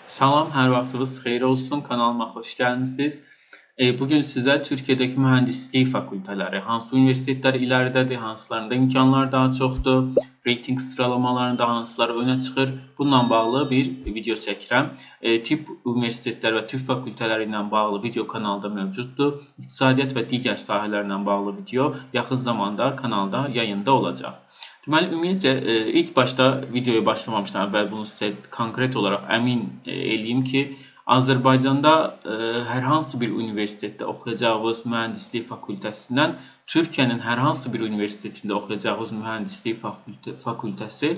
Salam, hər vaxtınız xeyir olsun. Kanalıma xoş gəlmisiniz. Bugün sizə Türkiyədəki mühəndislik fakültələri, hansı universitetlər iləridədir, hansılarında imkanlar daha çoxdur, reytinq sıralamalarında hansıları önə çıxır, bununla bağlı bir video çəkirəm. Tibb universitetlər və tibb fakültələri ilə bağlı video kanalda mövcuddur. İqtisadiyyat və digər sahələrlə bağlı video yaxın zamanda kanalda yayında olacaq. Deməli, ümumiyyətcə, ilk başda videoya başlamamışdan əvvəl bunu sizə konkret olaraq əmin eləyim ki, Azərbaycanda hər hansı bir universitetdə oxuyacağınız mühəndislik fakültəsindən Türkiyənin hər hansı bir universitetində oxuyacağınız mühəndislik fakültəsi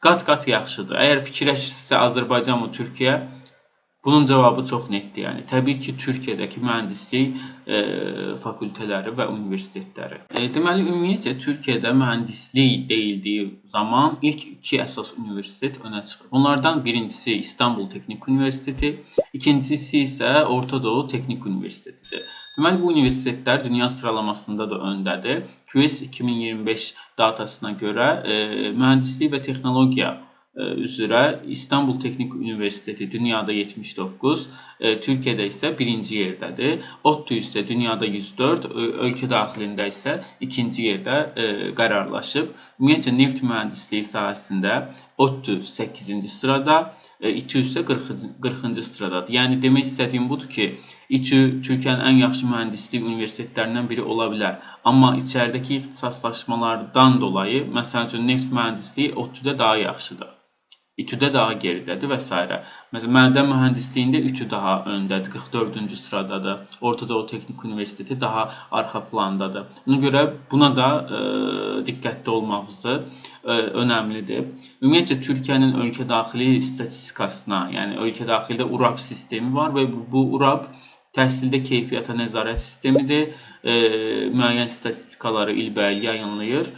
qat-qat yaxşıdır. Əgər fikirləşirsinizsə Azərbaycan mı Türkiyə, bunun cavabı çox netdir. Yəni təbii ki, Türkiyədəki mühəndislik fakültələri və universitetləri. Deməli, ümumiyyətcə Türkiyədə mühəndislik deyildiyi zaman ilk iki əsas universitet önə çıxır. Bunlardan birincisi İstanbul Teknik Universiteti, ikincisi isə Orta Doğu Teknik Universitetidir. Deməli, bu universitetlər dünya sıralamasında da öndədir. QS 2025 datasına görə mühəndislik və texnologiya üzrə İstanbul Teknik Universiteti dünyada 79, Türkiyədə isə birinci yerdədir. ODTÜ isə dünyada 104, ölkə daxilində isə ikinci yerdə qərarlaşıb. Ümumiyyətcə neft mühəndisliyi sahəsində ODTÜ 8-ci sırada, İTÜ isə 40-cı sıradadır. Yəni demək istədiyim budur ki, İTÜ Türkiyənin ən yaxşı mühəndislik universitetlərindən biri ola bilər. Amma içəridəki ixtisaslaşmalardan dolayı, məsəl üçün neft mühəndisliyi ODTÜ-də daha yaxşıdır. İTÜ-də daha geridədir və s. Məsələn, mədən mühəndisliyində İTÜ daha öndədir, 44-cü sıradadır. Orta Doğu Teknik Universiteti daha arxa plandadır. Ona görə buna da diqqətli olmağınızı önəmlidir. Ümumiyyətcə Türkiyənin ölkə daxili statistikasına, yəni ölkə daxilində URAB sistemi var və bu URAB təhsildə keyfiyyətə nəzarət sistemidir. Müəyyən statistikaları ilbəil yayınlayır.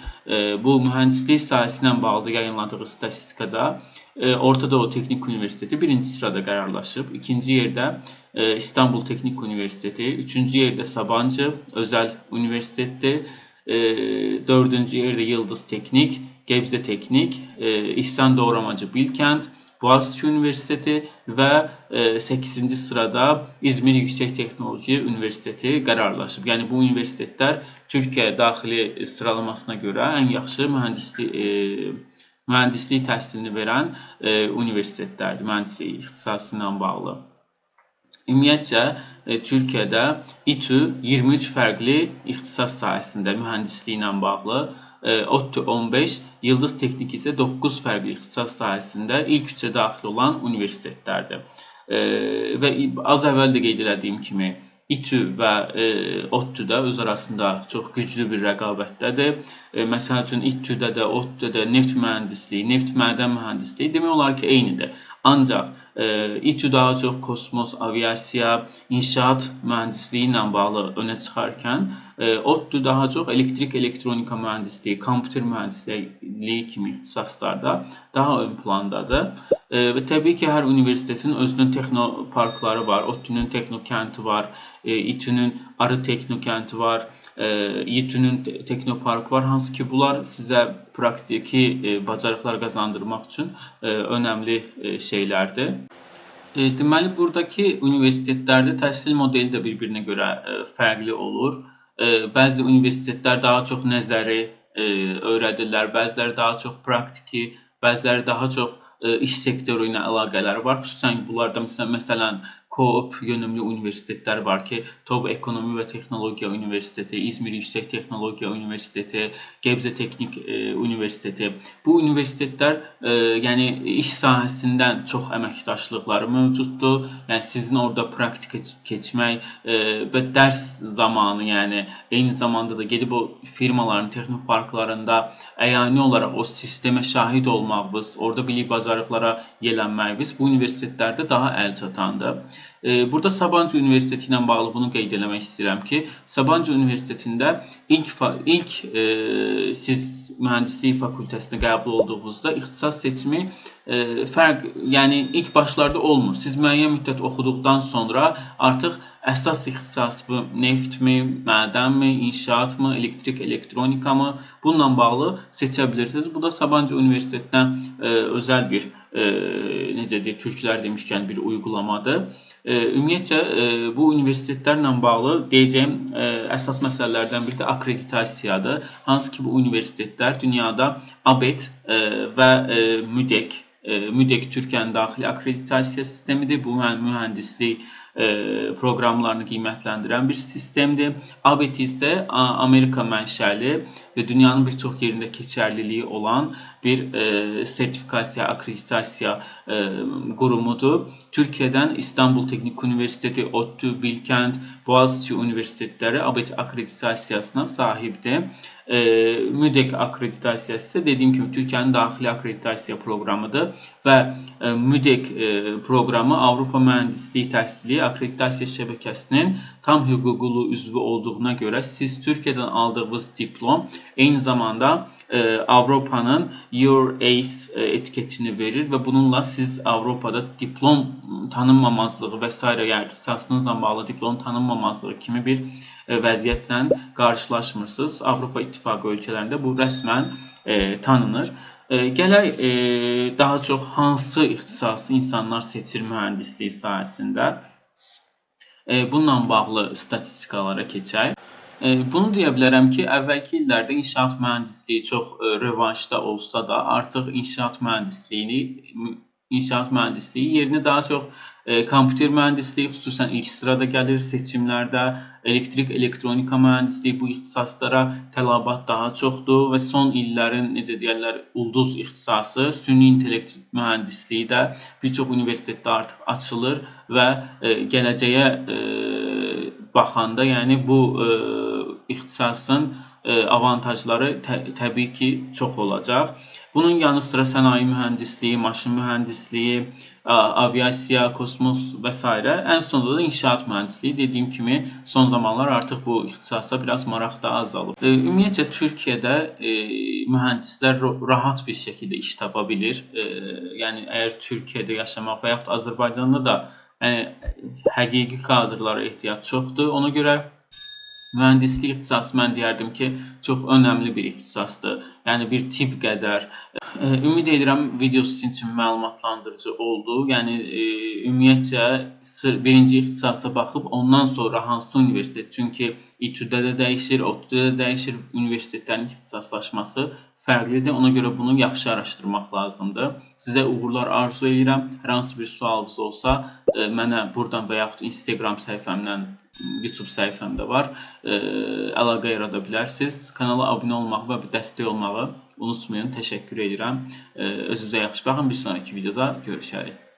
Bu mühəndislik sahəsi ilə bağlı yayınladığı statistikada Orta Doğu Teknik Universiteti birinci sırada qərarlaşıb. İkinci yerdə İstanbul Teknik Universiteti, üçüncü yerdə Sabancı Özəl Universitetdir. Dördüncü yerdə Yıldız Teknik, Gebze Teknik, İhsan Doğramacı Bilkent, Boğaziçi Universiteti və 8-ci sırada İzmir Yüksək Texnologiya Universiteti qərarlaşıb. Yəni bu universitetlər Türkiyə daxili sıralamasına görə ən yaxşı mühəndislik təhsilini verən universitetlərdir, mühəndislik ixtisası ilə bağlı. Ümumiyyətcə, Türkiyədə İTÜ 23 fərqli ixtisas sahəsində mühəndisliklə ilə bağlı, ODTÜ 15, Yıldız Teknik isə 9 fərqli ixtisas sahəsində ilk üçə daxil olan universitetlərdir. Və az əvvəl də qeyd elədiyim kimi İTÜ və ODTÜ-də öz arasında çox güclü bir rəqabətdədir. Məsəl üçün İTÜ-də də, ODTÜ-də də neft mühəndisliyi, neft mədən mühəndisliyi demək olar ki, eynidir. Ancaq İTÜ daha çox kosmos, aviasiya, inşaat mühəndisliyi ilə bağlı önə çıxarkən, ODTÜ daha çox elektrik, elektronika mühəndisliyi, kompüter mühəndisliyi kimi ixtisaslarda daha ön plandadır. Və təbii ki, hər universitetin özünün texnoparkları var. ODTÜ-nün texnokəndi var, İTÜ-nün Arı texnokəndi var, İTÜ-nün texnoparkı var. Hansı ki, bunlar sizə praktiki bacarıqlar qazandırmaq üçün önəmli şeylərdir. Deməli, buradakı universitetlərdə təhsil modeli də bir-birinə görə fərqli olur. Bəzi universitetlər daha çox nəzəri öyrədirlər, bəziləri daha çox praktiki, bəziləri daha çox iş sektoru ilə əlaqələri var. Xüsusən bunlarda məsələn Coop yönümlü universitetlər var ki, TOB Ekonomi və Texnologiya Universiteti, İzmir Yüksək Texnologiya Universiteti, Gebze Teknik Universiteti. Bu universitetlər yəni iş sahəsindən çox əməkdaşlıqları mövcuddur. Yəni sizin orada praktika keçmək və dərs zamanı, yəni eyni zamanda da gedib o firmaların texnoparklarında əyani olaraq o sistemə şahid olmağınız, orada bilik bacarıqlara yelənməyiniz bu universitetlərdə daha əlçatandır. Burada Sabancı Universiteti ilə bağlı bunu qeyd eləmək istəyirəm ki, Sabancı Universitetində ilk siz mühəndislik fakültəsinə qəbul olduğunuzda ixtisas seçimi fərq, yəni ilk başlarda olmur. Siz müəyyən müddət oxuduqdan sonra artıq əsas ixtisası neftmi, mədənmi, inşaatmı, elektrik, elektronikamı bununla bağlı seçə bilirsiniz. Bu da Sabancı Universitetinə özəl bir necə deyək, türklər demişkən bir uygulamadır. Ümumiyyətcə bu universitetlərlə bağlı deyəcəyim əsas məsələlərdən biri də akreditasiyadır. Hansı ki bu universitetlər dünyada ABET və MÜDEK, MÜDEK Türkiyənin daxili akreditasiya sistemidir. Bu mühəndislik proqramlarını qiymətləndirən bir sistemdir. ABET isə Amerika mənşəli və dünyanın bir çox yerində keçərliliyi olan bir sertifikasiya, akreditasiya qurumudur. Türkiyədən İstanbul Texnik Universiteti, ODTÜ, Bilkent, Boğaziçi universitetləri ABET akreditasiyasına sahibdir. MÜDEK akreditasiyası isə dediyim kimi Türkiyənin daxili akreditasiya proqramıdır və MÜDEK proqramı Avropa Mühəndislik Təhsili Akreditasiya Şəbəkəsinin tam hüquqlu üzvü olduğuna görə siz Türkiyədən aldığınız diplom eyni zamanda Avropanın EURACE etiketini verir və bununla siz Avropada diplom tanınmamazlığı və s. yəni ixtisasınızla bağlı diplom tanınmamazlığı kimi bir vəziyyətlə qarşılaşmırsınız. Avropa İttifaqı ölkələrində bu rəsmən tanınır. Gələk daha çox hansı ixtisası insanlar seçir mühəndislik sahəsində. Bununla bağlı statistikalara keçək. Bunu deyə bilərəm ki, əvvəlki illərdə inşaat mühəndisliyi çox rövanşda olsa da, artıq inşaat mühəndisliyi yerini daha çox kompüter mühəndisliyi, xüsusən ilk sırada gəlir seçimlərdə, elektrik, elektronika mühəndisliyi bu ixtisaslara tələbat daha çoxdur və son illərin, necə deyərlər, ulduz ixtisası süni intellekt mühəndisliyi də bir çox universitetdə artıq açılır və gələcəyə baxanda, yəni bu ixtisasın avantajları təbii ki, çox olacaq. Bunun yanı sıra sənaye mühəndisliyi, maşın mühəndisliyi, aviasiya, kosmos və s. Ən sonda da inşaat mühəndisliyi. Dediyim kimi, son zamanlar artıq bu ixtisasa biraz maraq da azalıb. Ümumiyyətcə, Türkiyədə mühəndislər rahat bir şəkildə iş tapa bilir. Yəni, əgər Türkiyədə yaşamaq və yaxud Azərbaycanda da həqiqi kadrlara ehtiyac çoxdur. Ona görə mühəndislik ixtisası mən deyərdim ki, çox önəmli bir ixtisasdır. Yəni bir tibb qədər. Ümid edirəm video sizin üçün məlumatlandırıcı oldu. Yəni ümumiyyətcə birinci ixtisasa baxıb ondan sonra hansı universitet, çünki İTÜ-də də dəyişir, ODTÜ-də də dəyişir, universitetlərin ixtisaslaşması fərqlidir. Ona görə bunu yaxşı araşdırmaq lazımdır. Sizə uğurlar arzu edirəm. Hər hansı bir sualınız olsa mənə buradan və yaxud Instagram səhifəmdən, YouTube səhifəmdə var, əlaqə yarada bilərsiniz. Kanala abunə olmağı və dəstək olmağı unutmayın. Təşəkkür edirəm. Özünüzə yaxşı baxın. Bir sonraki videoda görüşərik.